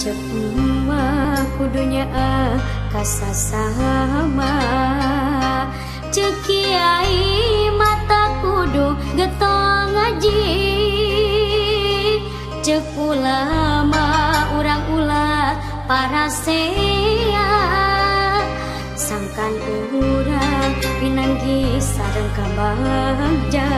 Cek emak kudunya kasasama. Cek kiai mata kudu getol ngaji. Cek ulama urang ulah parasea. Sangkan urang pinanggi sareng kabagja.